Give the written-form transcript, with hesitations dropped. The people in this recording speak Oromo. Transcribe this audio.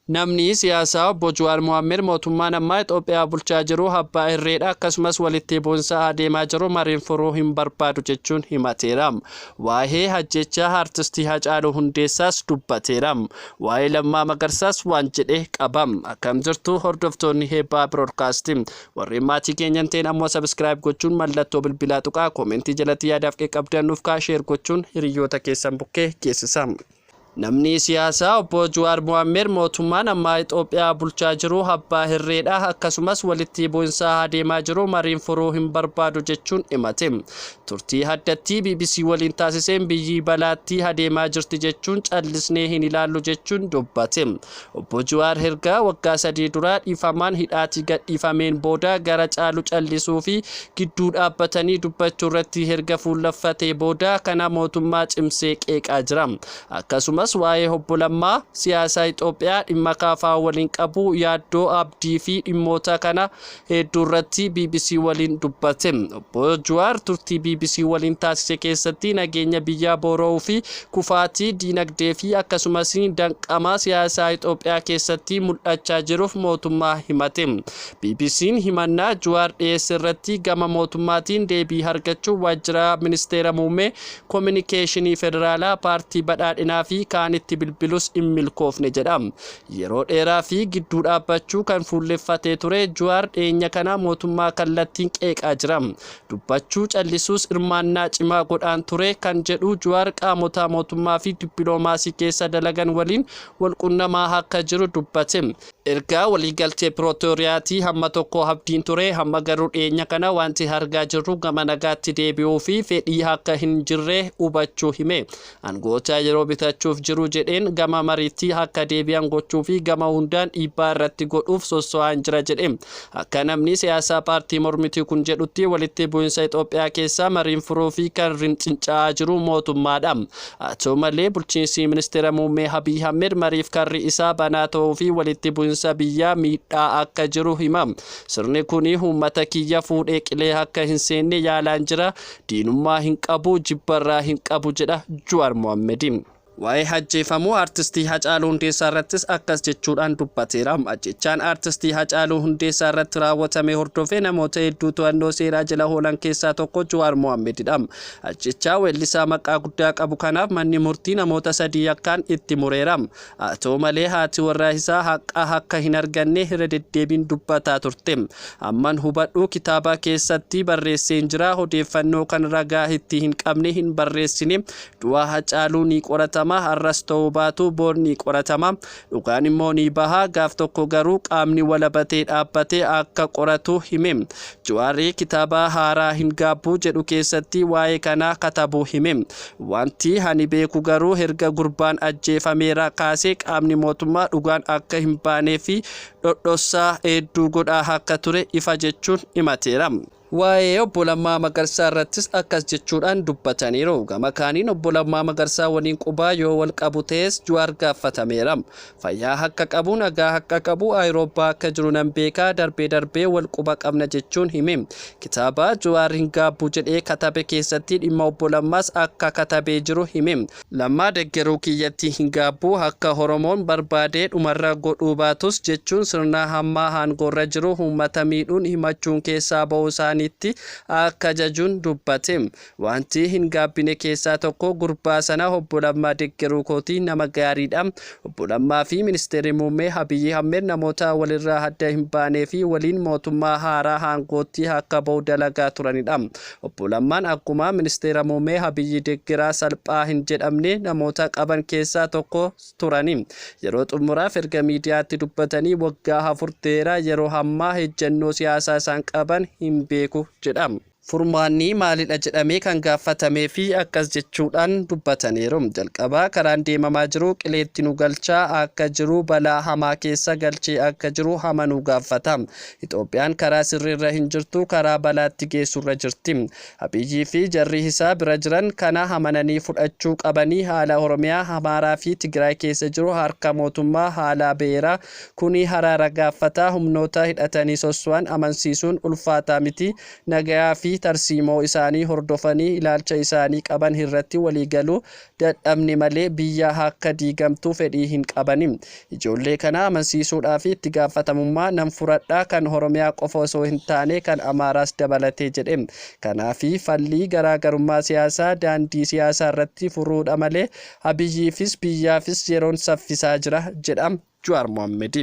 Namni siyaasaa Obbo Juwaar Mohaammed mootummaan ammaa Itoophiyaa bulchaa jiru abbaa irreedha akkasumas walitti bu'insa adeemaa jiru mariin furuu hin barbaadu jechuun himateera. Waa'ee ajjeechaa Artistii Hacaaluu Hundeessaas dubbateera. Waa'ee Lammaa Magarsaas waan jedhe qaba. Akkam jirtu hordoftoonni Heebbaa Broadcast. Warreen maatii keenya hin ta'in ammoo subscribe gochuun mallattoo bilbilaa tuqaa koomentii jalatti yaadaaf qeeqabdan nuuf kaa share gochuun hiriyoota keessan bukkee geessisa. Namni siyaasaa Obbo Juwaar Mohaammed mootummaan ammaa Itoophiyaa bulchaa jiru abbaa hirreedha akkasumas walitti bu'insa adeemaa jiru mariin furuu hin barbaadu jechuun himate. Turtii addatti bbc waliin taasiseen biyyi balaatti adeemaa jirti jechuun callisnee hin ilaallu jechuun dubbate. Obbo Juwaar erga waggaa 3 dura dhiifamaan hidhaatii gadhiifameen booda gara caalu callisuu fi gidduu dhaabbatanii dubbachuu irratti erga fuulleffatee booda kana mootummaa cimsee qeeqaa jira. Akkasumas waa'ee Obbo Lammaa, siyaasaa Itoophiyaa, dhimma KFO waliin qabu, yaaddoo, abdii fi dhimmoota kana hedduurratti bbc waliin dubbate. Obbo Juwaar turtii bbc waliin taasise keessatti nageenya biyyaa boora'uu fi kufaatii diinagdee fi akkasumas danqama siyaasaa Itoophiyaa keessatti mul'achaa jiruuf mootummaa himate. BBCn himannaa Juwaar dhiyeesse irratti gama mootummaatiin deebii argachuuf waajjira Ministeera Muummee, Kominikeeshinii Federaalaa, Paartii Badhaadhinaa fi kaanitti bilbilus hin milkoofne jedha. Yeroo dheeraa fi gidduu dhaabbachuu kan fuulleffatee ture Juwaar dhiyeenya kana mootummaa kallattiin qeeqaa jira. Dubbachuu callisuus hirmaannaa cimaa godhaan ture kan jedhu Juwaar qaamota mootummaa fi dippiloomaasii keessa dalagan waliin walqunnamaa akka jiru dubbate. Erga waliigaltee Pirootooriyaatii hamma tokko abdiin ture, amma garuu dhiyeenya kana wanti argaa jirru gama nagaatti deebi'uu fi fedhii akka hin jirre hubachuu hime. Aangoota yeroo bitachuuf jiru jedheen gama mariitti akka deebi'an gochuu fi gama hundaan dhiibbaa irratti godhuuf sosso'aan jira jedhe. Akka namni siyaasaa paartii mormituu kun jedhutti walitti bu'insa Itoophiyaa keessaa mariin furuu fi kan rincinca'aa jiru mootummaadha. Haa ta'u malee bulchiinsi ministeera muummee Abiy Ahmed mariif karri isaa banaa ta'uu fi walitti bu'insa biyyaa miidhaa akka jiru hima. Sirni kuni uummata kiyya fuudhee qilee akka hin seenne yaalaan jira. Diinummaa hin qabu, jibbarraa hin qabu jedha Juwaar Mohammedi. Waa'ee ajjeefamuu Artistii Hacaaluu Hundeessaa irrattis akkas jechuudhaan dubbateera. Ajjeechaan Artistii Hacaaluu Hundeessaa irratti raawwatame hordofee namoota hedduu to'annoo seeraa jala oolan keessaa tokko Juwaar Mohammedidha. Ajjeechaa weellisaa maqaa guddaa qabu kanaaf manni murtii namoota 3 yakkaan itti mureera. Haa ta'u malee haati warraa isaa haqa akka hin arganne irra deddeebiin dubbataa turte. Amman hubadhu kitaaba keessatti barreesseen jira, odeeffannoo kan ragaa itti hin qabne hin barreessine. Du'a Hacaaluu ni qoratama, har'as ta'uu baatu bor ni qoratama. Dhugaan immoo ni baha, gaaf tokko garuu qaamni walabatee dhaabbate akka qoratu hime. Jawaar kitaaba haaraa Hin Gaabbu jedhu keessatti waa'ee kanaa katabuu hime. Wanti ani beeku garuu erga gurbaan ajjeefameera kaasee qaamni mootummaa dhugaan akka hin baanee fi dhodhossaa hedduu godhaa akka ture ifa jechuun himateera. Waa'ee Obbo Lammaa Magarsaa irrattis akkas jechuudhaan dubbataniiru. Gama kaaniin Obbo Lammaa Magarsaa waliin qubaa yoo wal qabu ta'es Juwaar gaafatameera. Fayyaa akka qabu, nagaa akka qabu, Ayirooppaa akka jiru nan beeka, darbee darbee wal quba qabna jechuun hime. Kitaaba Juwaar hin gaabbu jedhee katabe keessatti dhimma Obbo Lammaas akka katabee jiru hime. Lammaa deggeruu kiyyatti hin gaabbu, akka Oromoon barbaade dhumarra godhuu baatus jechuun sirna amma aangoorra jiru uummata miidhuun himachuun keessaa ba'uusaaniitti akka jajuun dubbate. Wanti hin gaabbine keessaa tokko gurbaa sana Obbo Lammaa deggeruu kooti, nama gaariidha. Obbo Lammaa fi Ministeerri Muummee Abiyyi Ahmed namoota walirraa adda hin baanee fi waliin mootummaa haaraa aangootti akka ba'u dalagaa turanidha. Obbo Lammaan akkuma Ministeera Muummee Abiyyi deggeraa salphaa hin jedhamne namoota qaban keessaa tokko turani. Yeroo xumuraaf erga miidiyaatti dubbatanii waggaa 4 ta'eera, yeroo ammaa ejjennoo siyaasaa isaan qaban hin beeku jedha. Furmaanni maalidha jedhamee kan gaaffatamee fi akkas jechuudhaan dubbataniiru. Jalqaba karaan deemamaa jiru qileetti nu galchaa akka jiru balaa hamaa keessa galchee akka jiru amanuu gaaffata. Itoophiyaan karaa sirriirra hin jirtu, karaa balaatti geessurra jirti. Abiyyii fi jarri isaa bira jiran kana amananii fudhachuu qabanii haala Oromiyaa, Amaaraa fi Tigraay keessa jiru harka mootummaa haalaa ba'eera. Kuni araara gaaffata. Humnoota hidhatanii sosso'an amansiisuun ulfaataa miti. Nagayaa fi tarsiimoo isaanii hordofanii ilaalcha isaanii qaban irratti waliigaluu dadhabne malee biyya akka diigamtuu fedhii hin qabani. Ijoollee kana amansiisuudhaaf itti gaafatamummaa nan fudhadha, kan Oromiyaa qofa osoo hin taane kan Amaaraas dabalatee jedhe. Kanaaf fallii garaagarummaa siyaasaa daandii siyaasaa irratti furuudha malee Abiyyiifis biyyaafis yeroon saffisaa jira jedha Jawaar Mohaammed.